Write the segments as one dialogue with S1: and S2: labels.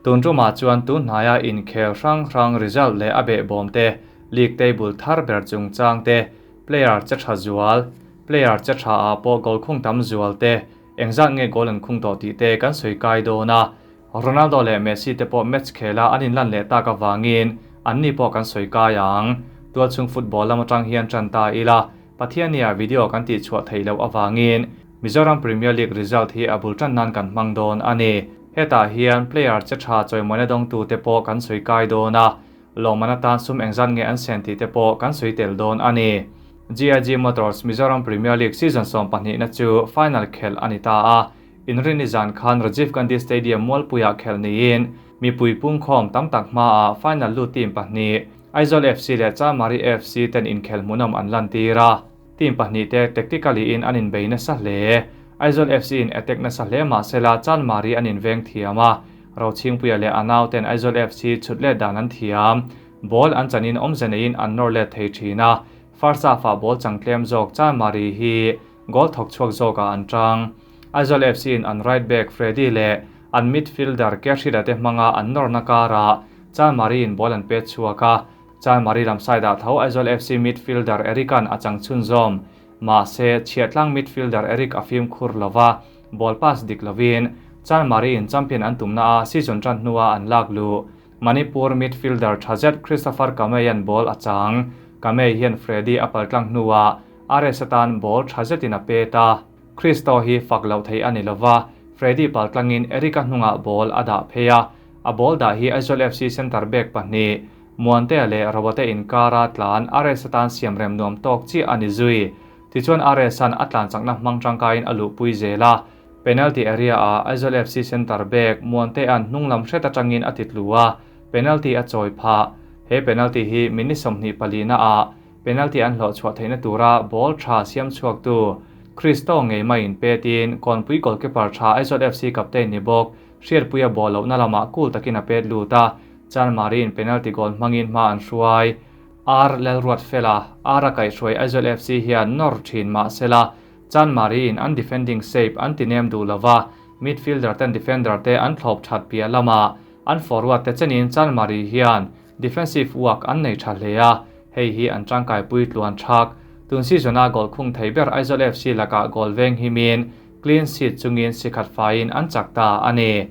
S1: Tun tumah chuan tun hnaia inkhel hrang hrang result leh a behbawm te, league table thar ber chungchang te, player che tha zual, player che tha ah pawh goal khung tam zual te, engzat nge goal an khung tawh tih te kan sawi kai dawn a. Ronaldo leh Messi te pawh match khela an inlan leh tak avangin anni pawh kan sawi kai ang. Tualchhung football lam atang hian tan ta ila, Pathiannia video kan tihchhuah theih loh avangin Mizoram Premier League result hi a bul tan nan kan hmang dawn a ni. Hetah hian player che tha chawimawina dawngtute pawh kan sawi kai dawn a, lawmman atan sum engzat nge an sen tih te pawh kan sawi tel dawn a ni. GIG Motors Mizoram Premier League season sawmpahnihna chu final khelh a ni ta a, Inrinni zan khan Rajiv Gandhi Stadium Mualpuiah khelh niin mipui pungkhawm tam tak hmaah final lut team pahnih Aizawl FC leh Chamari FC ten inkhel hmuhnawm an lantir a. Team pahnihte tactically in an inbei nasa hle. Aizawl FC in attack nasa hle mahsela Chanmari an inveng thiam a, Rochhingpuia leh a nauten Aizawl FC chhut let dan an thiam. Ball an chanin awmze neiin an nawr let thei thin a, first half-ah ball chang tlem zawk Chanmari hi goal thawk chhuak zawkah an tang. Aizawl FC in an right back Freddy leh an midfielder Kehrida te hmanga an nawrna karah Chanmari in ball an pet chhuak a, Chanmari lam side ah tho Aizawl FC midfielder Eric-a'n a chang chhunzawm. Mahse, Chhiahtlang midfielder Eric a fimkhur lo va, ball pass dik lovin Chanmari in champion an tumna a season tan hnua an lak luh. Manipur midfielder tha zet Christopher Kamei-a'n ball a chang. Kamei hian Freddy a paltlang hnuah RS atan ball tha zetin a pet a. Christo hi fak loh theih a ni lo va, Freddy paltlangin Eric-a hnungah ball a dah phei a. A ball dah hi Aizawl FC centre back pahnih, Muantea leh Robote inkara tlan RS atan siam rem nuam tawk chiah a ni zui. Tichuan RS-a'n a tlan chakna hmang tangkaiin a luhpui zel a. Penalty area-ah Aizawl FC centre back Muantea'n hnung lam hret atangin a titlu a, penalty a chawi phah. He penalty hi minute 24 naah penalty an hlawh chhuah theihna tura ball tha siam chhuaktu Christo ngei maiin petin Kawnpui goalkeeper tha Aizawl FC captain ni bawk Hriatpuia ball lohna lamah cool takin a pet lut a, Chanmari'n penalty goal hmangin hma an hruai. R Lalruat Fela, R a kaihhruai Aizawl FC hian nawr thin mahsela Chanmari'n an defending shape an ti nem duh lova, midfielder ten defender te an thlawp that piah lamah an forward te chenin Chanmari hian defensive work an nei tha hle a, hei hi an tangkaipui tluan thak. Tun season-a goal khung thei ber Aizawl FC lakah goal veng himin clean sheet chungin sikhat faiin an chak ta a ni.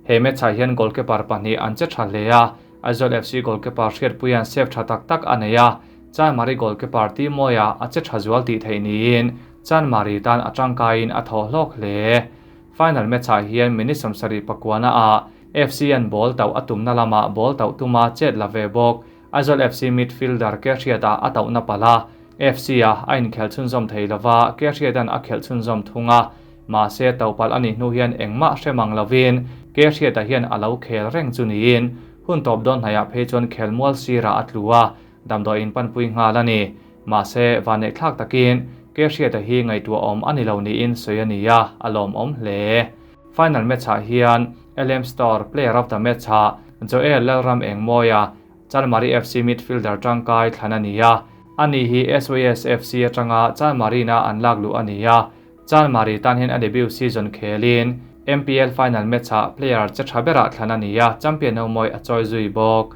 S1: He match-ah hian goalkeeper pahnih an che tha hle a, Aizawl FC goalkeeper Hriatpuia'n save tha tak tak a nei a, Chanmari goalkeeper Timoia a che tha zual tih theih niin Chanmari tan a tangkaiin a thaw hlawk hle. Final match-ah hian minute 79 ah FC-a'n ball tauh a tumna lamah ball tauh tuma chet la ve bawk. Aizawl FC midfielder Kehriata a tauhna palh a, FC-a a inkhelh chhunzawm thei lova, Kehriata'n a khelh chhunzawm thung a. Mahse, tauh palh a nih hnu hian engmah hre mang lovin Kehriata hian a lo khel reng chu niin hun tawp dawn hnaihah phei chuan khelmual sirah a tlu a, damdawiin panpui nghal a ni. Mahse, vanneihthlak takin Kehriata hi ngaihtuahawm a ni lo niin sawi a ni a, a lawmawm hle. Final match-ah hian LM Store Player of the Match-ah Joel Lalram Engmawia, Chanmari FC midfielder tangkai thlan a ni a, ani hi SYS FC atanga Chanmari-na an lak luh a ni a, Chanmari tan hian a debut season khelin MPL final match-ah player che tha berah thlan a ni a, champion no mawi a chawi zui bawk.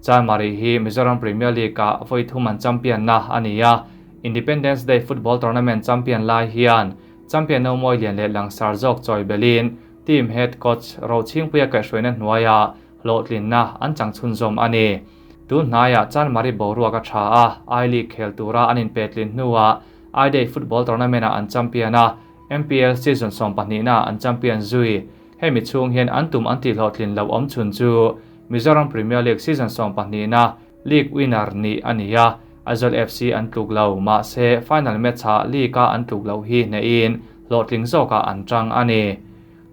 S1: Chanmari hi Mizoram Premier League-ah vawi thum an champion na a ni a, Independence Day football tournament champion lai hian champion no mawi lian leh langsar zawk chawi belin team head coach Rochhingpuia kaihhruaina hnuaiah hlawhtlinna an chang chhunzawm a ni. Tun hnaiah Chanmari boruak a tha a, I-League khel tura an inpetlin hnuah I-Day football tournament-ah an champion a, MPL season 12 na an champion zui. Hemi chhung hian an tum an tihhlawhtlin lo awm chhun chu Mizoram Premier League season 12 na league winner ni a ni a, Aizawl FC an tluk lo, mahse final match-ah league-a an tluk loh hi hnehin hlawhtling zawkah an tang a ni.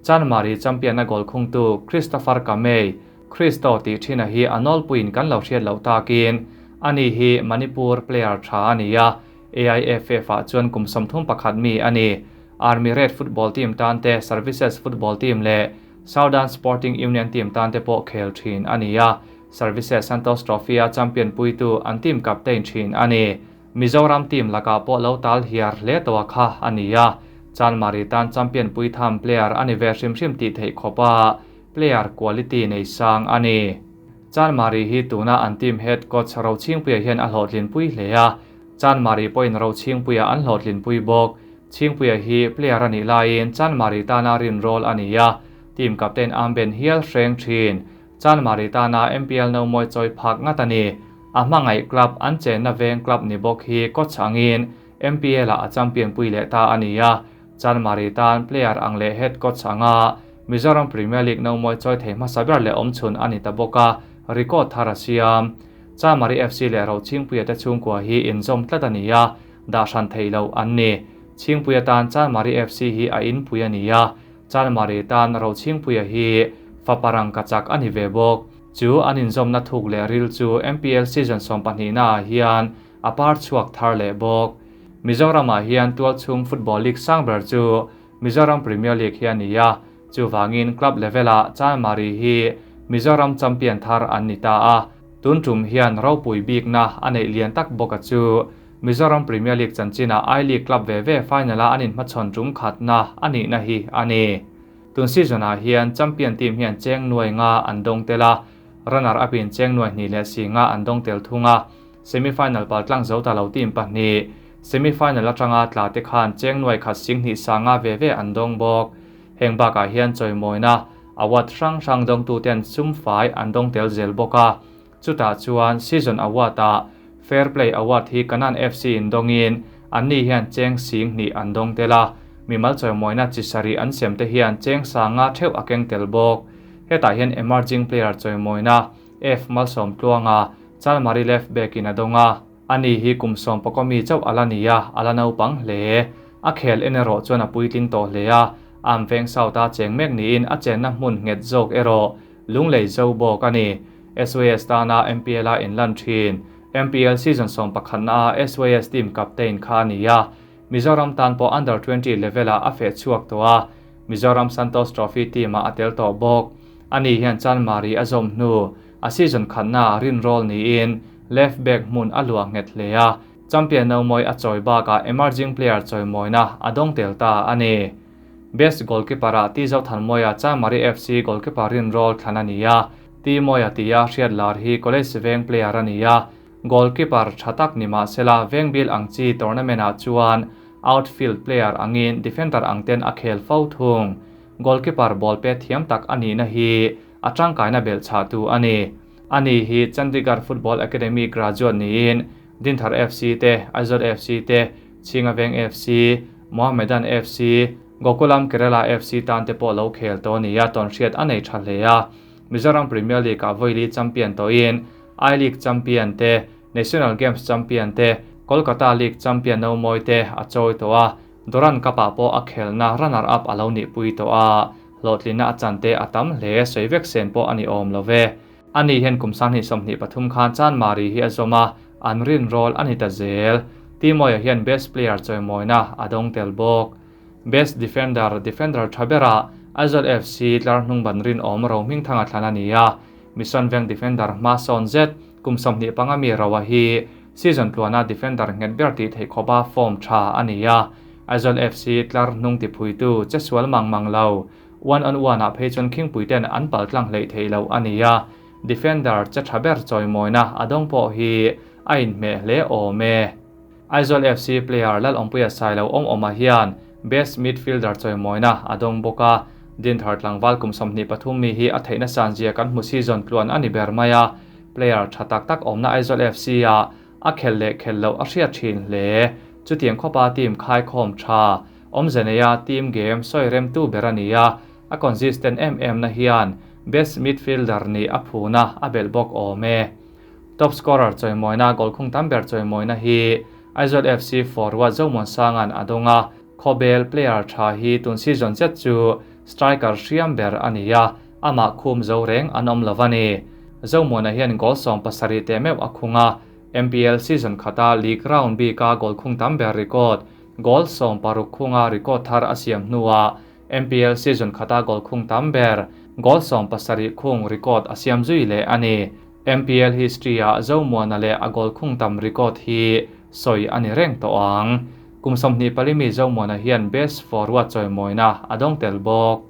S1: Chanmari champion-a goal khungtu Christopher Kamei, Christo tih thina hi a nawlpuiin kan lo hriat loh takin ani hi Manipur player tha a ni a, AIFF ah chuan kum 31 mi a ni. Army Red football team tan te, Services football team leh Southern Sporting Union team tan te pawh khel thin a ni a, Services Santosh Trophy a champion puitu an team captain thin a ni. Mizoram team lakah pawh lo tal hiar hle tawh a kha a ni a, Chanmari tan champion pui tham player a ni ve hrim hrim tih theih khawp a. player quality nei sang a ni. Chanmari hi tuna an team head coach Rochhingpuia hian a hlawhtlinpui hle a, Chanmari pawhin Rochhingpuia an hlawhtlinpui bawk. Chhingpuia hi player a nih laiin Chanmari tana rinrawl a ni a, team captain armband hial hreng thin. Chanmari tana MPL no mawi chawi phak ngat a ni. A hmangaih club an chenna veng club ni bawk hi coach angin MPL ah a champion pui leh ta a ni a, Chanmari tan player ang leh head coach anga Mizoram Premier League no mawi chawi thei hmasa ber leh awmchhun a ni ta bawk a, record thar a siam. Chanmari FC leh Rochhingpuia te chhungkua hi inzawm tlat a ni a, dah hran theih loh an ni. Chhingpuia tan Chanmari FC hi a inpui a ni a, Chanmari tan Rochhingpuia hi fapa rangka chak a ni ve bawk. Chu an inzawmna thuk leh ril chu MPL season sawmpahnihna ah hian a par chhuak thar leh bawk. Mizoramah hian tualchhung football league sang ber chu Mizoram Premier League hi a ni a, chuvangin club level-ah Chanmari hi Mizoram champion thar an ni ta a, tun tum hian ropui bikna a neih lian tak bawk a chu Mizoram Premier League chanchinah I-League club ve ve final-a an inhmachhawn tum khatna a nihna hi a ni. Tun season-ah hian champion team hian cheng nuai nga an dawng tel a, runner up-in cheng nuai hnih leh si nga an dawng tel thung a. Semi-final paltlang zo ta lo team pahnih, semi-final atanga tla te khan cheng nuai khat sing hnih sanga ve ve an dawng bawk. Heng bakah hian chawimawina award hrang hrang dawngtuten sum fai an dawng tel zel bawk a. Chutah chuan season award-ah Fair Play Award hi Kanan FC in dawngin anni hian cheng sing hnih an dawng tel a, mimal chawimawina chi sarih an sem te hian cheng sanga theuh a keng tel bawk. Hetah hian Emerging Player chawimawina F Malsawm Tluanga Chalmari left back in a dawng a, ani hi kum sawm pakaw mi chauh a la ni a, a la naupang hle. A khel en erawh chuan a puitling tawh hle a, Am Veng South a cheng mek niin a chenna hmun nghet zawk erawh Lunglei zo bawk a ni. SYS tana MPL a inlan thin. MPL season 11 na a SYS team captain kha a ni a, Mizoram tan pawh under 20 level ah a feh chhuak tawh a, Mizoram Santosh Trophy team ah a tel tawh bawk. Ani hian Chanmari a zawm hnu a season khatna ah rinrawl niin left back hmun a luah nghet hle a, champion no mawi a chawi bakah emerging player chawimawina a dawng tel ta a ni. Best goalkeeper ah Ti Zothanmawia Chanmari FC goalkeeper rinrawl thlan a ni a, Ti Mawia tia hriat lar hi college veng player a ni a, goalkeeper tha tak ni mahsela veng bil ang chi tournament ah chuan outfield player angin defender ang ten a khel fo thung. Goalkeeper ball pet thiam tak a nihna hi a tangkaina belh chhahtu a ni. Ani hi Chandigarh Football Academy graduate niin Dinthar FC te, Aizawl FC te, Chhinga Veng FC, Mohammedan FC, Gokulam Kerala FC tan te pawh lo khel tawh a ni a, tawnhriat a nei tha hle a. Mizoram Premier League ah vawi champion tawhin I-League champion te, National Games champion te, Kolkata League champion no mawi te a chawi tawh a, Durand Cup ah pawh a khelna runner up a lo nih pui tawh a, hlawhtlinna a chan te a tam hle, sawi vek sen pawh a ni awm lo ve. Ani hian kum 2023 khan Chanmari hi a zawm a, an rinrawl a ni ta zel. Timoya hian best player chawimawina a dawng tel bawk. Best defender, defender tha berah Aizawl FC tlar hnung ban rinawm ro hming thanga thlan a ni a, Mission Veng defender hma sawn zet kum 25 mi roa hi season tluana defender nghet ber tih theih khawpa form tha a ni a. Aizawl FC tlar hnung tiphuitu che sual mang mang lo, one on one ah phei chuan khingpui ten an pal tlang hleih theih loh a ni a, defender che tha ber chawimawina a dawng pawh hi a inhmeh hle awm e. Aizawl FC player Lalawmpuia Sailo awm awmah hian best midfielder chawimawina a dawng bawk a, Dinthar tlangval kum 23 mi hi a theihna sanzia kan hmu season tluan a ni ber mai a, player tha tak tak awmna Aizawl FC ah a khel leh khel loh a hriat thin hle. Chutiang khawpa team khaikhawm tha awmze neia team game sawi remtu ber a ni a, a consistent em em na hian best midfielder nih a phuna a belh bawk awm e. Top scorer chawimawina goal khung tam ber chawimawina hi Aizawl FC forward Zomuan Sangan a dawng a, Khawbel player tha hi tun season zet chu striker hriam ber a ni a, amah khum zo reng an awm lo a ni. Zomuana hian goal 17 te meuh a khung a, MPL season khata league round bika goal khung tam ber record, goal 16 khunga record thar a siam hnuah MPL season khata goal khung tam ber, goal 70 khung record a siam zui leh a ni. MPL history ah Zomuana leh a goal khung tam record hi sawi a ni reng tawh ang. Kum 24 mi Zomuana hian best forward chawimawina a dawng tel bawk.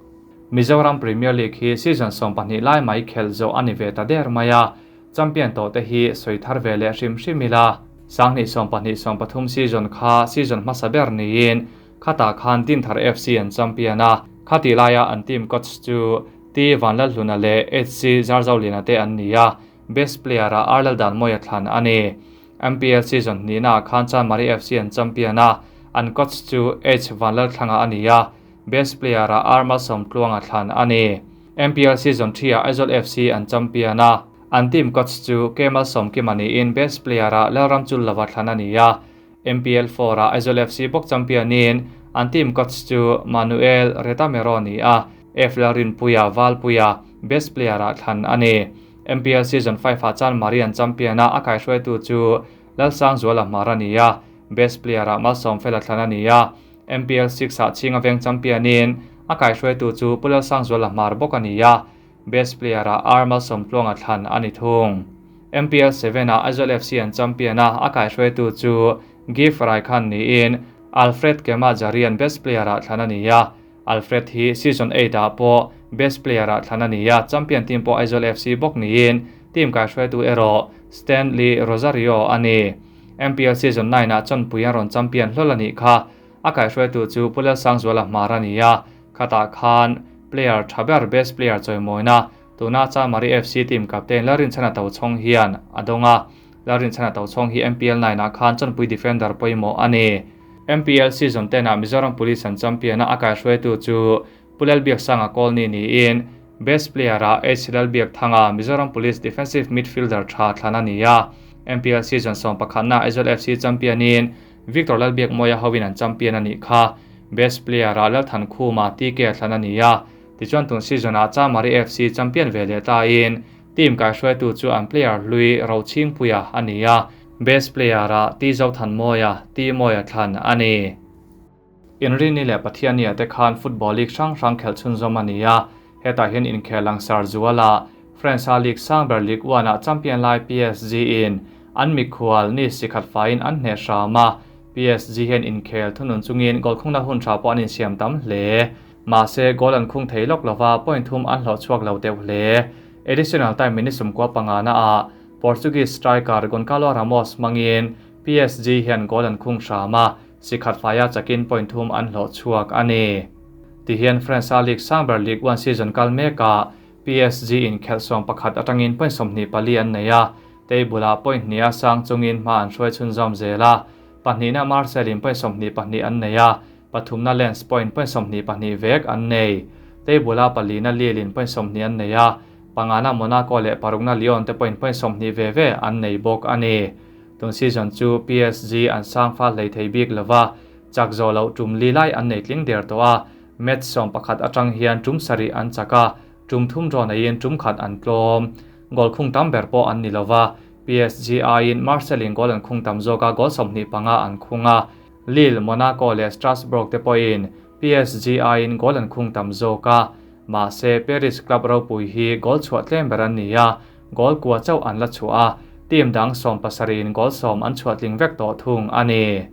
S1: Mizoram Premier League hi season 12 lai mai khelh zawh a ni ve ta der mai a, champion tawh te hi sawi thar ve leh hrim hrim ila. 2012-13 season kha season hmasa ber niin khatah khan Dinthar FC an champion a, khati laia an team coach chu T Vanlalhluna leh HC Zarzoliana te an ni a, best player a Arlal Danmawia thlan a ni. MPL season hnihnaah khan Chanmari FC an champion a, an coach chu H Vanlalthlanga a ni a, best player a R Malsawmtluanga thlan a ni. MPL season 3 ah Aizawl FC an champion a, an team coach chu K Malsawmkima niin best player a Lalramchullova thlan a ni a. MPL 4 ah Aizawl FC bawk champion in an team coach chu Manuel Retamero a ni a, F Lalrinpuia Valpuia best player ah thlan a ni. MPL season 5 ah Chanmari an champion a, a kaihruaitu chu Lalsangzuala Hmar a ni a, best player ah Malsawmfela thlan a ni a. MPL 6 ah Chhinga Veng champion in a kaihruaitu chu Pu Lalsangzuala Hmar bawk a ni a, best player ah R Malsawmtluanga thlan a ni thung. MPL 7 ah Aizawl FC an champion a, a kaihruaitu chu Gift Raikhan niin Alfred Kema Jarian best player ah thlan a ni a. Alfred hi season 8 ah pawh best player ah thlan a ni a, champion team pawh Aizawl FC bawk niin team kaihruaitu erawh Stanley Rosario a ni. MPL season 9 ah Chawnpui an rawn champion hlawl a nih kha. A kaihruaitu chu Pu Lalsangzuala Hmar a ni a, khatah khan player tha ber best player chawimawina tuna Chanmari FC team captain Lalrinchhana Tochhawng hian a dawng a. Lalrinchhana Tochhawng hi MPL 9 ah khan Chawnpui defender pawimawh a ni. MPL season 10 ah Mizoram Police an champion a, a kaihruaitu chu Pu Lalbiaksanga Kawlni niin best player ah H Lalbiakthanga Mizoram Police defensive midfielder tha thlan a ni a. MPL season 11 na Aizawl FC champion in Victor Lalbiakmawia hoin an champion a nih kha. Best player ah Lalthankhuma TK thlan a ni a. Tichuan tun season ah Chanmari FC champion ve leh ta in team kaihruaitu chu an player hlui Rochhingpuia a ni a. Best player ah T Zothanmawia T Mawia thlan a ni. Inrini leh Pathiania te khan football league hrang hrang khelh chhunzawm a ni a, hetah hian inkhel langsar zuala France a league sangber Ligue 1 ah champion lai PSG in an mikhual ni sikhat faiin an hneh hram a. PSG hian inkhel thunun chungin goal khungna hun tha pawh an insiam tam hle. Mahse goal an khung thei lawk lova point thum an hlawh chhuak lo deuh hle. Additional time minute 15 na ah Portuguese striker Goncalo Ramos hmangin PSG hian goal an khung hram a, sikhat faia chakin point thum an hlawh chhuak a ni. Tihian France a league sangber Ligue 1 season kal mekah PSG in khelh 11 atangin point 24 an nei a, table ah point hnih a sang chungin hma an hruai chhunzawm zel a. Pahnihna Marseille in point 22 an nei a, pathumna Lens point point 22 vek an nei. Table a palina Lille in point 20 an nei a, pangana Monaco leh parukna Lyon te point point 20 ve ve an nei bawk a ni. Tun season chu PSG an sang fa hlei thei bik lova, chak zo lo tum li lai an nei tling der tawh a, match 11 atang hian tum sarih an chak a, tum thum draw neiin tum khat an tlawm. Goal khung tam ber pawh an ni lova, PSG aiin Marseille in goal an khung tam zawk a, goal 25 an khung a. Lille, Monaco leh Strasbourg te pawhin PSG aiin goal an khung tam zawk a. Mahse Paris club ropui hi goal chhuah tlem ber an ni a, goal kua chauh an la chhuah a, team dang 17 in goal 10 an chhuah tling vek tawh thung a ni.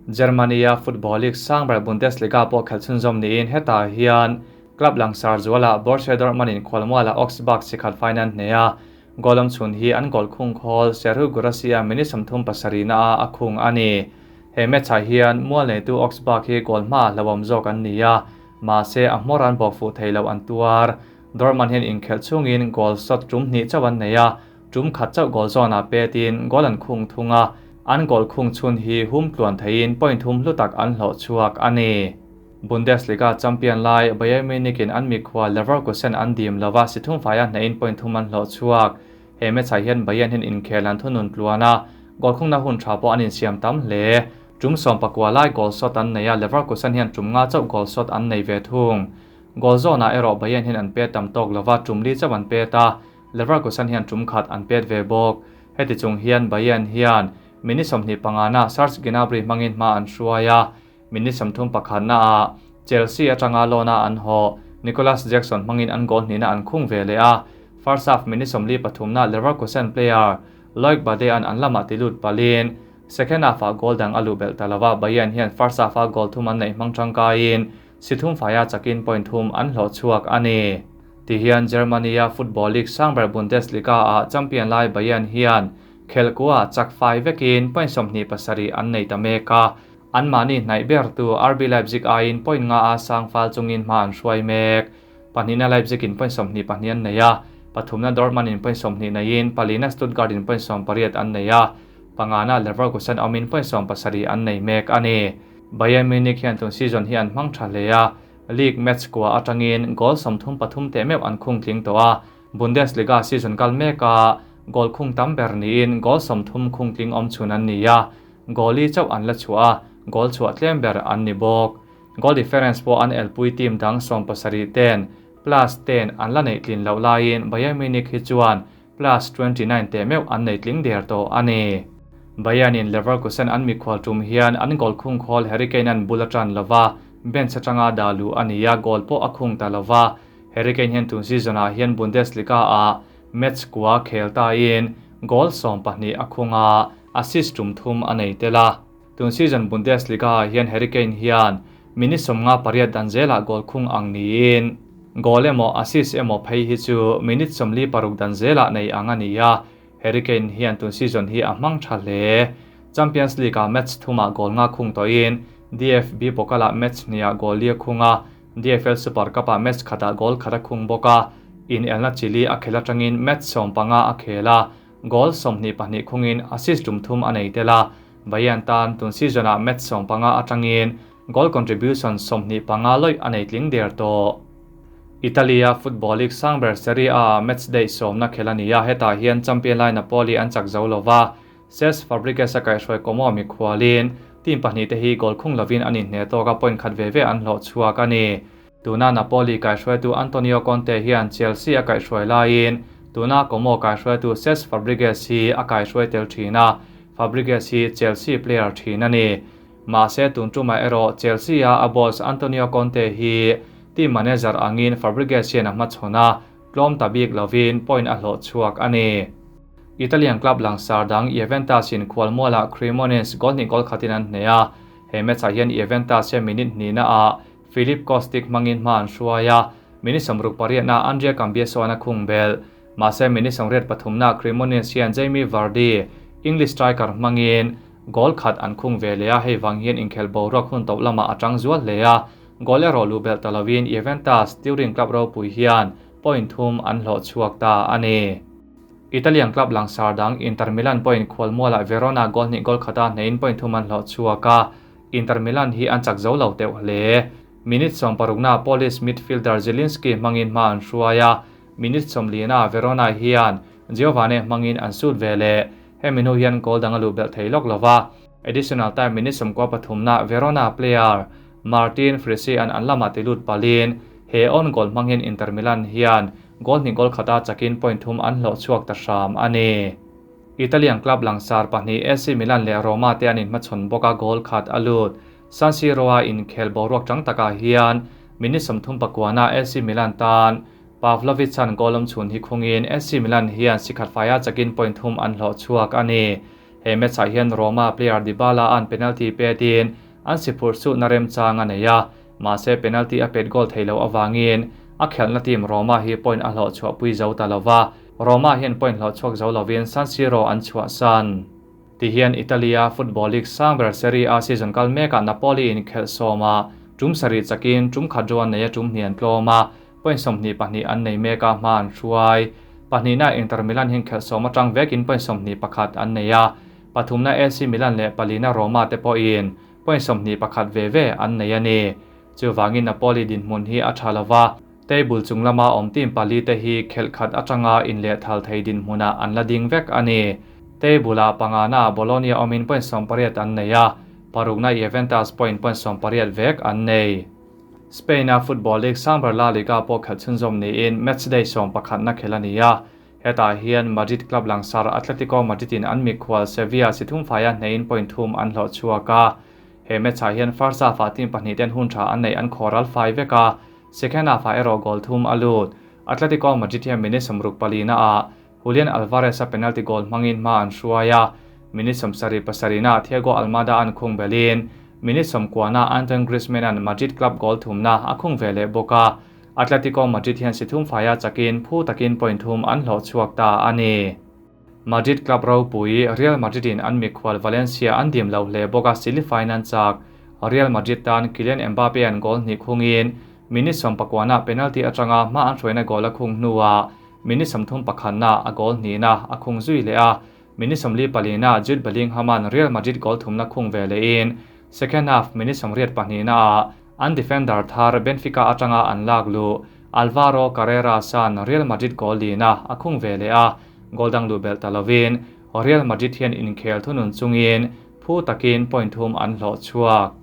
S1: Germany a football league sangber Bundesliga pawh khelh chhunzawm niin hetah hian club langsar zuala Borussia Dortmund in khualmuala Augsburg sikhat fainan hne a, goal awm chhun hi an goal khung khawl Serhou Guirassy a minute 37 na a a khung a ni. He match ah hian mual neitu Augsburg hi goal hma hlauhawm zawk an ni a, mahse a hmawr an bawk fuh thei lo an tuar. Dortmund hian inkhelh chungin goal shot tum hnih chauh an nei a, tum khat chauh goal zawn ah petin goal an khung thung a, an goal khung chhun hi hum tluan theiin point thum hlu tak an hlawh chhuak a ni. Bundesliga champion lai Bayern Munich in an mikhua Leverkusen an dim lova si thum faia hnehin point thum an hlawh chhuak. He match ah hian Bayern hian inkhel an thunun tluan a, goal khungna hun tha pawh an insiam tam hle. Tum 19 lai goal shot an nei a, Leverkusen hian tum nga chauh goal shot an nei ve thung. Goal zawn ah erawh Bayern hian an pet tam tawk lova, tum li chauh an pet a, Leverkusen hian tum khat an pet ve bawk. Heti chung hian Bayern hian minute 25 na Serge Gnabry hmangin hma an hruai a, minute 31 na ah Chelsea atanga loan-a an haw Nicolas Jackson hmangin an goal hnihna an khung ve leh a. First half minute 43 na Leverkusen player Loic Bade an an lamah tilut palin second half ah goal dang a luh belh ta lova. Bayern hian first half a goal thum an nei hmang tangkaiin si thum faia chakin point thum an hlawh chhuak a ni. Tihian Germany-a football league sang ber Bundesliga-ah champion lai Bayern hian khelkua chak fai vekin point 27 an nei ta mek a, anmahni hnaih bertu RB Leipzig aiin point nga a sang fal chungin hma an hruai mek. Pahnihna Leipzig in point 22 an nei a, pathumna Dortmund in point 20 neiin palina Stuttgart in point 18 an nei a, pangana Leverkusen awmin point 17 an nei mek a ni. Bayern Munich hian tun season hi an hmang tha hle a, league match kua atangin goal 33 te meuh an khung tling tawh a, Bundesliga season kal mek a goal khung tam ber niin goal 30 khung tling awm chhun an ni a, goal-i chauh an la chhuah a, goal chhuah tlem ber an ni bawk. Goal difference pawh an elpui team dang 70 ten plus 10 an la nei tlin loh laiin Bayern Munich hi chuan plus 29 te meuh an nei tling der tawh a ni. Bayern in Leverkusen an mikhual tum hian an goal khung khawl Harry Kane an bul atan lova, bench atanga dalu a ni a, goal pawh a khung ta lova. Harry Kane hian tun season ah hian Bundesliga ah match kua khel ta in goal 12 a khunga, assist tum thum a nei tela. Tun season Bundesliga ah hian Harry Kane hian minute 58 dan zela goal khung ang niin goal emaw assist emaw phei hi chu minute 46 dan zela nei ang ani a. Harry Kane hian tun season hi a hmang tha hle. Champions League a match thuma goal nga khung to in DFB Pokal match nia goal lia khunga, DFL Super Cup a match khata goal khata khung boka, in elna chili a khela tangin match 15 a khela, goal 22 khungin assist tum thum a nei tela. Bayern tan tun season a match 15 atangin goal contribution 25 loi a nei tling der to. Italia Football League sangber Serie A match day somna khelania heta hian champion lai Napoli an chak zo lova, Cesc Fabregas a kai hruai Como mi khualin team pahnih te hi goal khung lovin anin hne to ka point khat ve ve an hlo chuak ani. Tuna Napoli kai hruai tu Antonio Conte hian Chelsea a kai hruai laiin tuna Como kai hruai tu Cesc Fabregas hi a kai hruai tel thina, Fabregas hi Chelsea player thin ani. Ma se tun tuma ero Chelsea a boss Antonio Conte hi team manager angin Fabregas hian a hmachhawna tlawm tabik lovin point a hlo chuak ani. Italian club langsar dang Juventus in khualmuala Cremonese goal hnih goal khatin an hne a, he match ah hian Juventus hian minute hnihna ah Filip Kostic hmangin hma an hruai a, minute 68 na Andrea Cambiaso an a khung bel. Mahse minute 83 na Cremonese hian Jamie Vardy English striker hmangin goal khat an khung ve le a, hei wang hian inkhel boruak hun to lama atang zual hle a, goal ero lu bel talawin Juventus Turin club ropui hian point thum an hlo chuak ta ani. Italian club langsar dang Inter Milan point khualmuala Verona goal hnih goal khata hnein point thum an hlo chuaka. Inter Milan hi an chak zo lo teuh hle. Minute 60 na Polish midfielder Zielinski hmangin hma an hruaia, minute 40 na Verona hian Giovane hmangin an sut vele, hemi hnu hian goal dang a lu bel thei lawk lova. Additional time minute 13 na Verona player Martin Frisi an an lama tilut palin he on goal hmangin Inter Milan hian goal hnih goal khata chakin point thum an hlo chuak ta hram ani. Italian club langsar pahnih AC Milan leh Roma te anin hmachhawn bawka goal khat a lut. San Siro a inkhel boruak tang taka hian minute 39 na AC Milan tan Pavlovic an goal awm chhun hi khungin AC Milan hian sikhat faia chakin point thum an hlo chuak ani. He match ah hian Roma player Dybala an penalty petin an siphur chu na rem chang a nei a, mahse penalty a pet goal theilo awangin a khelna team Roma hi point a hlo chhuah pui zo ta lova. Roma hian point hlo chuak zo lovin San Siro an chhuah san. Ti hian Italia Football League sangber Serie A season kal meka Napoli in khel sawma tum sari chakin tum khat ruan nei a tum hnian tlawma point 22 an nei meka hma an hruai. Pahnih na Inter Milan hin khel sawma tang vekin point 21 an nei a, pathumna AC Milan leh palina Roma te pawhin point 21 ve ve an nei ani. Chuwangin Napoli din hmun hi a tha lova, table chung lama awm team pali te hi khel khat atanga in leh thal thei din hmuna an la ding vek ani. Table a pangana Bologna awmin point 18 an nei a, parukna Juventus point 18 vek an nei. Spain a Football League sangber La Liga pawh khelh chhunzawm niin match day 11 na khel ani a, hetah hian Madrid club langsar Atletico Madrid in an mikhual Sevilla si thum faia hnein point thum an hlo chuak a. He match ah hian first half ah team pahnih ten hun tha an nei an khoral fai vek a, second half ah erawh goal thum a lut. Atletico Madrid hian minute 64 na ah Julian Alvarez a penalty goal hmangin hma an hruai a, minute 77 na Thiago Almada an khung belin Minute sawmkuana Antoine Griezmann-a'n Madrid club goal thumna a khung ve leh bawk a, Atletico Madrid hian si thum faia chakin phu takin point thum an hlawh chhuak ta a ni. Madrid club ropui Real Madrid-in an mikhual Valencia an dim lo hle bawk a, silifain an chak. Real Madrid tan Kylian Mbappe-a'n goal hnih khungin minute sawmpakuana penalty atanga hma an hruaina goal a khung hnuah minute 31 na a goal hnihna a khung zui leh a, minute 44 na Jude Bellingham-a'n Real Madrid goal thumna khung ve lehin second half minute 82 naah an defender thar Benfica atanga an lak luh Alvaro Carreras-a'n Real Madrid goal lina a khung ve leh a, goal dang luh belh ta lovin Real Madrid hian inkhel thunun chungin phu takin point thum an hlawh chhuak.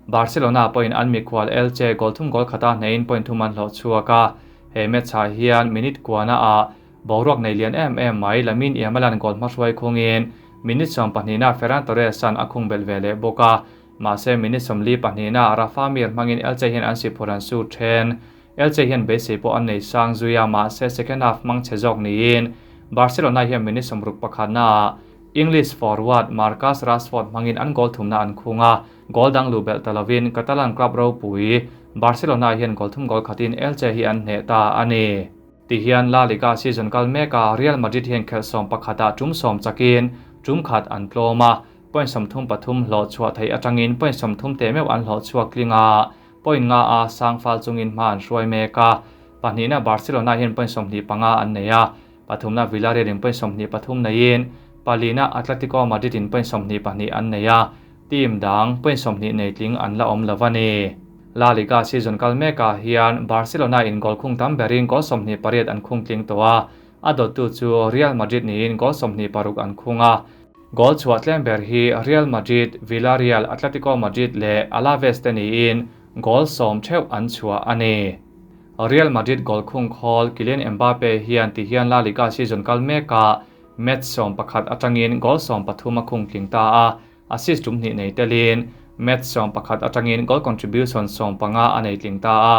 S1: Barcelona pawhin an mikhual Elche goal thum goal khata hnehin point thum an hlawh chhuak a, he match ah hian minute kuana ah boruak nei lian em em mai Lamine Yamal-a'n goal hmahruai khungin minute 12 na Ferran Torres-a'n a khung belh ve leh bawk a, mahse minute 42 na Rafa Mir hmangin Elche hian an si phur an su then. Elche hian beisei pawh an nei sang zui a, mahse second half hmang chhe zawk niin Barcelona hian minute 61 naah English forward Marcus Rashford hmangin an goal thumna an khung a, goal dang luh belh ta lovin Catalan club ropui Barcelona hian goal thum goal khatin Elche hi an hneh ta a ni. Tihian La Liga season kal meka Real Madrid hian khelh 11 ah tum 10 chakin tum khat an tlawm a, point 33 hlawh chhuah thei atangin point 30 te meuh an hlawh chhuak tlinga, point nga a sang fal chungin hma an hruai mek a, pahnihna Barcelona hian point 25 an nei a, pathumna Villarreal in point 23 neiin palina Atletico Madrid in point 22 an nei a, team dang point 20 nei tling an la awm lo a ni. La Liga season kal meka hian Barcelona in goal khung tam berin goal 28 an khung tling to a, a dawttu chu Real Madrid niin goal 26 an khung a, goal chhuah tlem ber hi Real Madrid, Villarreal, Atletico Madrid leh Alaves te niin goal 10 theuh an chhuah a ni. Real Madrid goal khung khawl Kylian Mbappe hian tihian La Liga season kal meka match 11 atangin goal 13 a khung tling ta a, assist tum hnih nei telin match 11 atangin goal contribution 15 a nei tling ta a,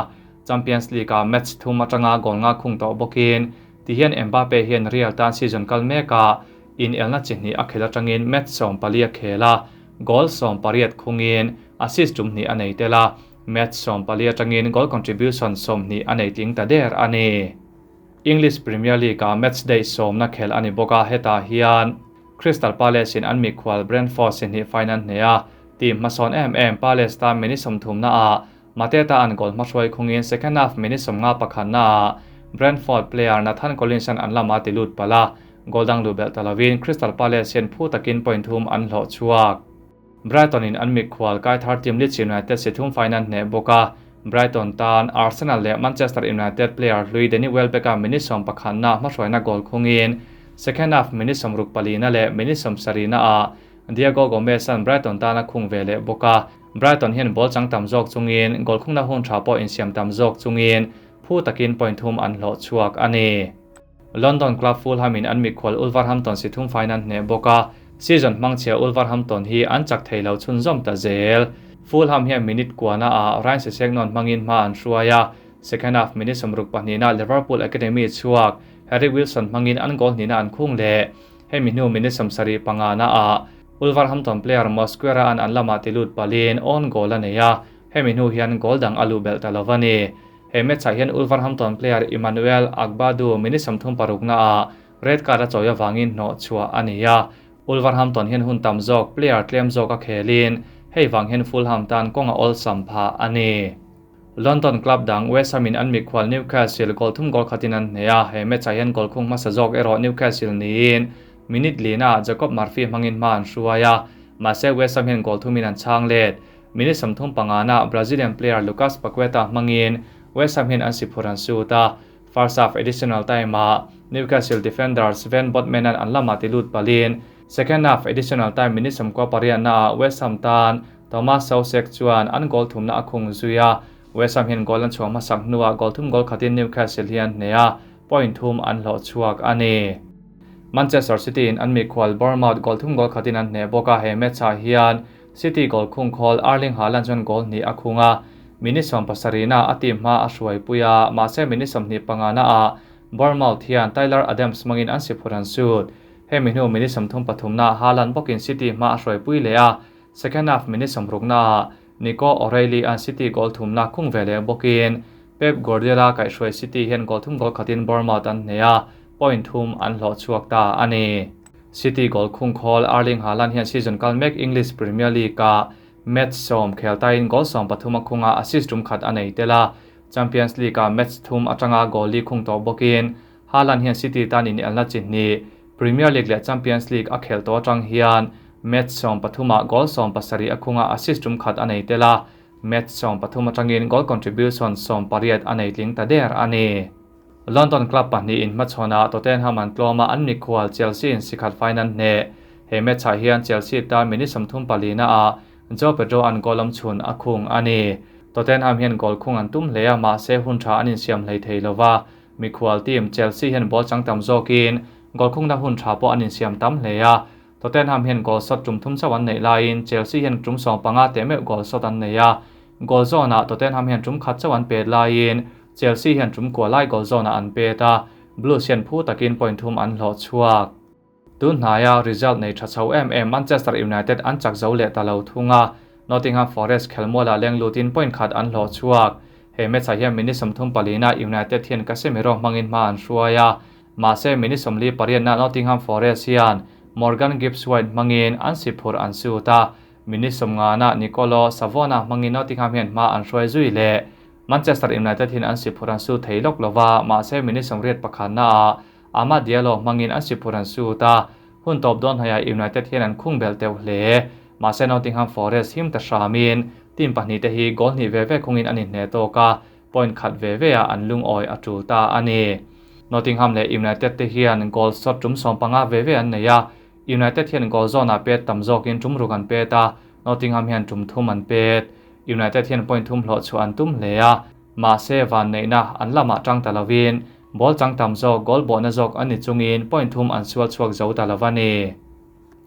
S1: Champions League a match thum atanga goal nga khung tawh bawkin tihian Mbappe hian Real tan season kal meka in elna chi hnih a khel atangin match 14 a khela goal 18 khungin assist tum hnih a nei tela, match 14 atangin goal contribution 20 a nei tling ta der a ni. English Premier League a match day 10 na khel ani bawk a, hetah hian Crystal Palace in an mikhual Brentford si hnih final hneh a, team hmasawn em em Palace tan minute 30 na ah Mateta an goal hmahruai khungin second half minute 51 na ah Brentford player Nathan Collins an lama ti lut pala, goal dang luh belh ta lovin Crystal Palace hian phu takin point thum an hlawh chhuak. Brighton in an mikhual kai thar team Leeds United si thum final hneh bawk a, Brighton tan Arsenal leh Manchester United player hlui Danny Welbeck a minute 11 na hmahruaina goal khungin second half minute 64 na leh minute 70 na ah Diego Gomez an Brighton tan a khung ve leh bawk a, Brighton hian ball chang tam zawk chungin goal khungna hun tha pawh insiam tam zawk chungin phu takin point thum an hlawh chhuak a ni. London club Fulham in an mikhual Wolverhampton si thum final hneh bawk a, season hmangchhia Wolverhampton hi an chak thei lo chhunzawm ta zel. Fulham hian minute kuana ah Ryan Sessegnon hmangin hma an hruai a, second half minute 62 na Liverpool Academy chhuak Harry Wilson hmangin an goal hnihna an khung leh, hemi hnu minute 75 na ah Wolverhampton player Mosquera an an lama ti lut palin own goal a nei a, hemi hnu hian goal dang a luh belh ta lo a ni. He match ah hian Wolverhampton player Emmanuel Agbadu minute 36 na ah red card a chawi awangin hnawh chhuah a ni a, Wolverhampton hian hun tam zawk player tlem zawk a khelin hei wang hian Fulham tan kawnga awlsam pha a ni. London club dang West Ham in an mikhual Newcastle goal thum goal khatin an hneh a, he match ah hian goal khung hmasa zawk erawh Newcastle niin minute lina Jacob Murphy hmangin hma an hruai a, mahse West Ham hian goal thumin an chhang let. Minute 35 na Brazilian player Lucas Paqueta hmangin West Ham hian an si phur an sut a, first half additional time ah Newcastle defender Sven Botman an an lama ti lut palin second half additional time minute 98 na West Ham tan Thomas Soucek chuan an goal thumna a khung zui a, West Ham hian goal an chhuah hmasak hnuah goal thum goal khatin Newcastle hian hneh a, point thum an hlawh chhuak a ni. Manchester City in an mikhual Bournemouth goal thum goal khatin an hneh bawk a, he match ah hian City goal khung khawl Erling Haaland chuan goal hnih a khung a, minute 70 na a team hma a hruai pui a, mahse minute 25 na ah Bournemouth hian Tyler Adams hmangin an si phur an sut. Hemi hnu minute 33 na Haaland bawkin City hma a hruai pui leh a, Second half minute sawmruknaah Nico O'Reilly-a'n City goal thumna khung ve leh bawkin Pep Guardiola kaihhruai City hian goal thum goal khatin Bournemouth an hneh a, point thum an hlawh chhuak ta a ni. City goal khung khawl Erling Haaland hian season kal mek English Premier League-ah match sawm khel tain goal 13 a khung a, assist tum khat a nei tel a. Champions League-ah match thum atanga goal li khung tawh bawkin Haaland hian City tan inelna chi hnih, Premier League leh Champions League a khelh tawh atang hian match 13-ah goal 17 a khung a, assist tum khat a nei tel a. Match 13 atangin goal contribution 18 a nei tling ta der a ni. London club pahnihin hmachhawnah Tottenham an tlawm a, an mikhual Chelsea in sikhat fain an hneh. He match-ah hian Chelsea tan minute 34 naah Joao Pedro an goal awm chhun a khung a ni. Tottenham hian goal khung an tum hle a, mahse hun tha an insiam hlei thei lova. Mikhual team Chelsea hian ball chang tam zawkin goal khungna hun tha pawh an insiam tam hle a. Tottenham hian goal shot tum thum chauh an neih laiin Chelsea hian tum 15 te meuh goal shot an nei a. Goal zone-ah Tottenham hian tum khat chauh an pet laiin Chelsea hian tum kua lai goal zone-ah an pet a. Blues hian phu takin point thum an hlawh chhuak. Tun hnaia result nei tha chho em em Manchester United an chak zo leh ta lo thung a. Nottingham Forest khelmualah leng lutin point khat an hlawh chhuak. He match-ah hian minute 34 na United hian Casemiro hmangin hma an hruai a. Mahse minute 48 na Nottingham Forest hian Morgan Gibbs White hmangin an si phur an sut a. Minute 50 na Nicolo Savona hmangin Nottingham hian hma an hruai zui leh. Manchester United hian an si phur an su thei lawk lova, mahse minute 81 na Amad Diallo hmangin an si phur an sut a. Hun tawp dawn hnaihah United hian an khung bel teuh hle. Mahse Nottingham Forest him ta hramin team pahnih te hi goal hnih ve ve khungin an inhne tawk a, point khat ve ve ah an lungawi a tul ta a ni. Nottingham leh United te hian goal shot tum 15 ve ve an nei a. United hian goal zone ah pet tam zawkin tum ruk an pet a, Nottingham hian tum thum an pet. United hian point thum hlawh chhuah an tum hle a, mahse van neihna an lamah tang ta lovin ball chang tam zawk goal bawhna zawk an ni chungin point thum an sual chhuak zo ta lova ni.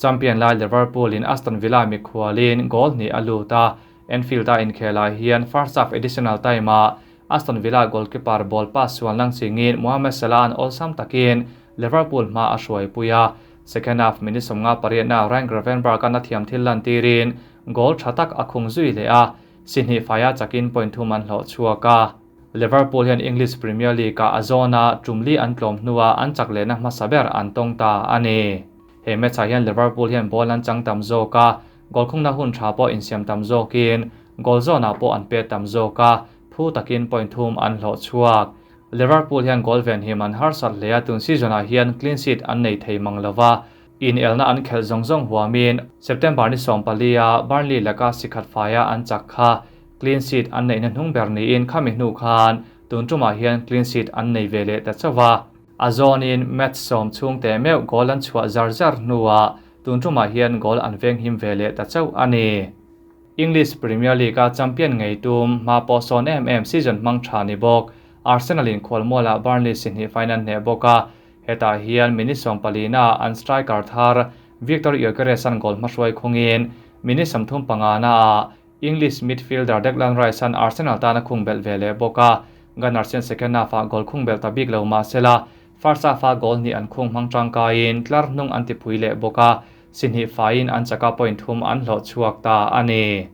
S1: Champion lai Liverpool in Aston Villa mikhualin goal hnih a lut a. Anfield a inkhelah hian first half additional time ah Aston Villa goalkeeper ball pass sual nang chingin Mohamed Salah an awlsam takin Liverpool hma a hruai pui a. Second half minute 58 na Ryan Gravenberch an a thiam thil lan tirin goal tha tak a khung zui leh a. Si hnih faia chakin point thum an hlawh chhuak a. Liverpool hian English Premier League ah a zawna tumli an tlawm hnuah an chak lehna hmasa ber an tawng ta a ni. He match ah hian Liverpool hian ball an chang tam zawk a, goal khungna hun tha pawh insiam tam zawkin goal zone ah pawh an pet tam zawk a, phu takin point thum an hlawh chhuak. Liverpool hian goal ven him an harsat hle a, tun season ah hian clean sheet an nei thei mang lova. In elna an khelh zawng zawng huamin September ni 14 a Burnley laka sikhat faia an chak kha clean sheet an neihna hnung ber niin khami hnu khan tun tumah hian clean sheet an nei ve leh ta chauha. A zawnin match 10 chhung te meuh goal an chhuah zar zar hnuah tun tumah hian goal an veng him ve leh ta chauh a ni. English Premier League a champion ngei tum hma pawh sawn em em season hmang tha ni bawk Arsenal in khualmualah Burnley si hnih final hneh bawk a. Hetah hian minute 14 na an striker thar Victor Gyökeres an goal hmahruai khungin minute 35 na English midfielder Declan Rice an Arsenal tana khung bel ve leh bawk a. Gunners hian second half ah goal khung bel ta bik lo mahsela first half ah goal hnih an khung hmang tangkaiin tlar hnung an ti phui leh bawk a. Si hnih faiin an chaka point thum an hlawh chhuak ta a ni.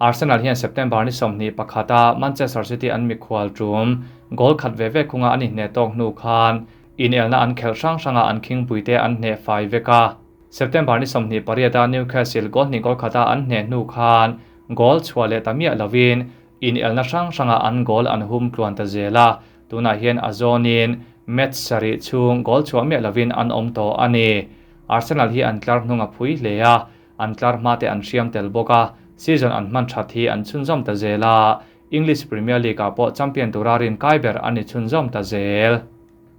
S1: Arsenal hian September ni 21 a Manchester City an mikhual tum goal khat ve ve khunga ani hne tawk hnu khan in elna an khel hrang hranga an khing puite an hne fai veka. September ni 28 a Newcastle goal hnih goal khata an hne hnu khan goal chhuah leh ta miah lovin in elna hrang hranga an goal an hum tluan ta zela. Tunah hian a zawnin match sarih chhung goal chhuah miah lovin an awm tawh a ni. Arsenal hi an tlar hnung a phui hle a, an tlar hma te an hriam tel bawk a, season an hman that hi an chhunzawm ta zela. English Premier League ah pawh champion tura rin kai ber ani chhunzawm ta zel.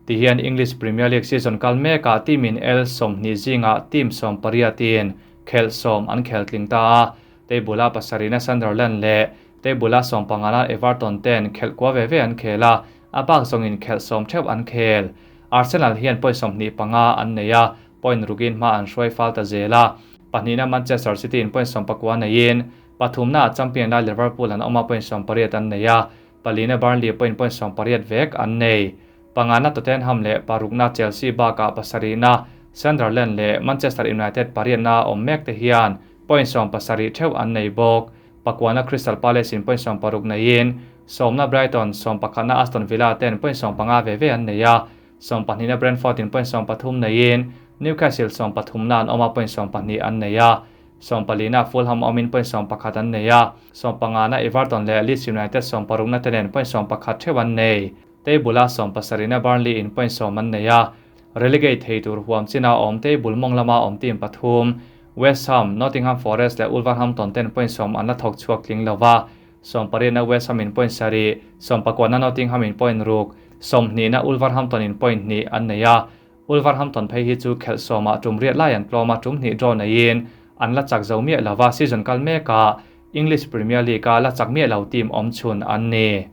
S1: Ti hian English Premier League season kal mekah team in L 20 zinga team 18 in khel 10 an khel tling ta a. Table-a pasarina Sunderland leh table-a 15 na Everton ten khel kwa ve ve an khel a, a bak zawngin khel 10 theuh an khel. Arsenal hian point 25 an nei a, point rukin hma an hruai fal ta zela. Pahnihna Manchester City in point 19 neiin pathumna champion lai Liverpool an awma point 18 an nei a, palina Burnley point point 18 vek an nei. Pangana Tottenham leh parukna Chelsea bakah pasarihna Sunderland leh Manchester United pariatna awm mek te hian point 17 theuh an nei bawk. Pakuana Crystal Palace in point 16 neiin sawmna Brighton, sawmpakhatna Aston Villa ten point 15 ve ve an nei a, sawmpahnihna Brentford in point 13 neiin Newcastle sawmpathumna an awm a, point 12 an nei a, sawmpalina Fulham awmin point 11 an nei a, sawmpangana Everton leh Leeds United sawmparukna te nen point 11 theuh an nei. Table a sawmpasarihna Burnley in point 10 an nei a, relegate thei tur huam china awm table mawng lama awm team pathum West Ham, Nottingham Forest leh Wolverhampton ten point 10 an la thawk chhuak tling lova, sawmpariatna West Ham in point 7, sawmpakuana Nottingham in point 6, sawmhnihna Wolverhampton in point 2 an nei a. Wolverhampton phei hi chu khelh sawmah tum riat lai an tlawm a, tum hnih draw neiin an la chak zo miah lova, season kal mekah English Premier League a la chak miah lo team awm chhun an ni.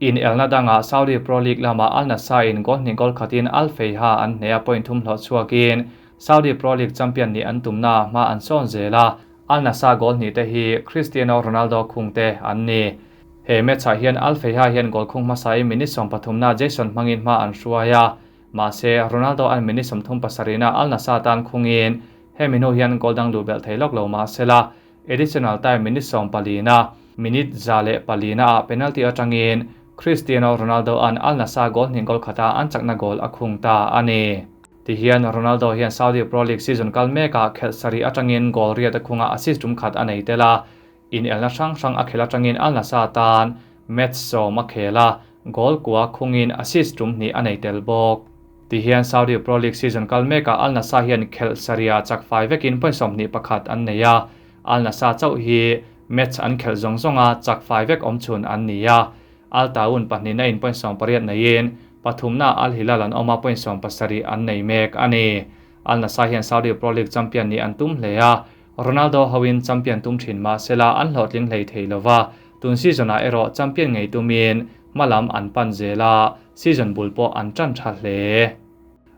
S1: In elna dangah Saudi Pro League lamah Al Nassr in goal hnih goal khatin Al Feiha an hneh a, point 3 hlawh chhuakin Saudi Pro League champion nih an tumna hma an sawn zel a, Al Nassr goal hnih te hi Cristiano Ronaldo khung te an ni. He match ah hian Al Feiha hian goal khung hmasa in minute 13 na Jason hmangin hma an hruai a, mahse Ronaldo an minute 37 na Al Nassr tan khungin hemi hnu hian goal dang luh belh thei lawk lo mahsela additional time minute 14 na minute 104 na ah penalty atangin Cristiano Ronaldo an Al Nassr goal hnih goal khata an chakna goal a khung ta ani. Ti hian Ronaldo hian Saudi Pro League season kal mekah khelh sari atangin goal riat a khunga assist tum khat a nei tela, in elna hrang hrang a khel atangin Al Nassr tan match 10 a khela, goal kua khungin assist tum hnih a nei tel bawk. Ti hian Saudi Pro League season kal mekah Al Nassr hian khelh saria chak fai vekin point 21 an nei a, Al Nassr chauh hi match an khelh zawng zawnga chak fai vek awm chhun an ni a. Al Taun pahnih na in point 18 neiin pathumna Al Hilal an awm a, point 17 an nei mek ani. Al Nassr hian Saudi Pro League champion ni an tum hle a, Ronaldo hoin champion tum thin mahsela an hlawhtling hlei thei lova, tun season ah erawh champion ngei tumin hmalam an pan zela, season bul pawh an tan tha hle.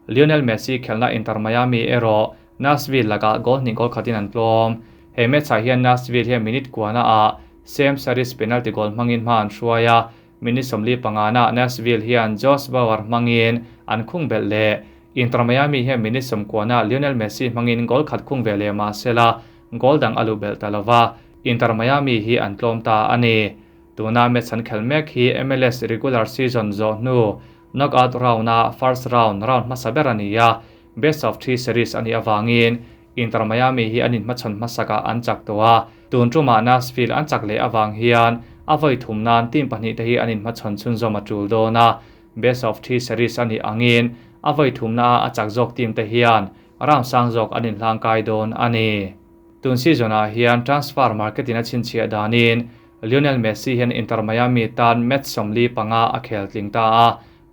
S1: Lionel Messi khelna Inter Miami erawh Nashville lakah goal hnih goal khatin an tlawm. He match ah hian Nashville hian minute kuana ah Sam Saris penalty goal hmangin hma an hruai a, minute 45 na Nashville hian Josh Bauer hmangin an khung belh leh. Inter Miami hian minute 90 na Lionel Messi hmangin goal khat khung ve leh mahsela goal dang a luh belh ta lova, Inter Miami hi an tlawm ta ani. Tuna match an khel mek hi MLS regular season zawh hnu knockout round a first round round hmasa ber ani a, best of 3 series ani awangin Inter Miami hi anin hmachhawn hmasakah an chak tawh a, tun tumah Nashville an chak leh awang hian a vawi thum nan team pahnih te hi anin hmachhawn chhunzawm a tul dawn a, best of 3 series ani angin a vawi thum na a chak zawk team te hian round sang zawk anin hlangkai dawn ani. Tun season ah hian transfer market in a chhinchhiah danin Lionel Messi hian Inter Miami tan match 45 a khel tling ta a,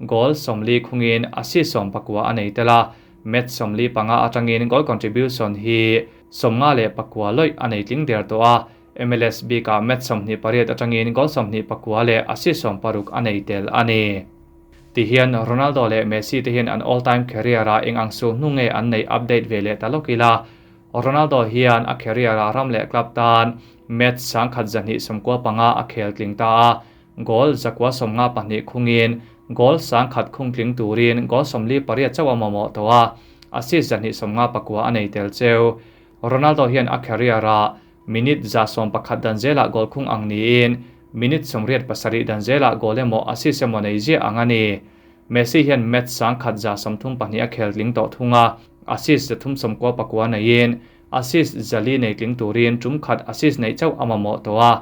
S1: goal 40 khungin assist 19 a nei tela, match 45 atangin goal contribution hi 54 loi a nei tling der tawh a, MLS bikah match 28 atangin goal 24 leh assist 60 a nei tel ani. Ti hian Ronaldo leh Messi te hian an all time career a eng ang su hnu nge an nei update ve leh ta lawk ila. Ronaldo hian a career a ram leh club tan match 1295 a khel tling ta a, goal 192 khungin goal 100 khung tling turin goal 48 chaw a mamawh tawh a, assist 259 a nei tel cheu. Ronaldo hian a career a minute 111 dan zela goal khung ang niin minute 87 dan zela goal emaw assist emaw nei zia ang ani. Messi hian match 1132 a khel tling tawh thunga, assist 399 neiin assist zali nei tling turin tum khat assist nei chauh a mamawh tawh a,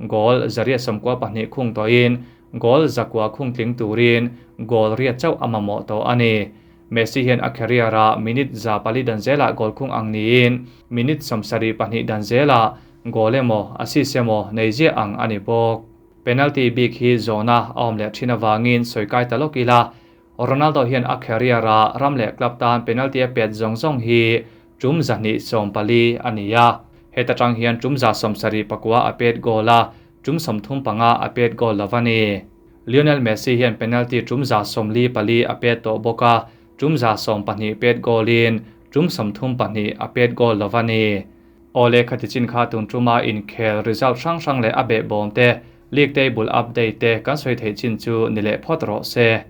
S1: goal 192 khung tawhin goal zakua khung tling turin goal riat chauh a mamawh tawh ani. Messi hian a career a minute 4 dan zela goal khung ang niin minute 72 dan zela goal emaw assist emaw nei zia ang ani bawk. Penalty bik hi zona a awm leh thin awangin sawikai ta lawk ila. Ronaldo hian a career a ram leh club tan penalty a pet zawng zawng hi tum 240 ani a, heta tang hian tum 79 a pet goal a, tum 35 a pet goal lovani. Lionel Messi hian penalty tum 44 a pet tawh bawk a, tum 12 pet goal in tum 32 a pet goal lovani. Ole khati chin kha tun tuma in khel result hrang hrang leh a be bawm te league table update te kan sawi thei chin chu ni leh phawt rawh se.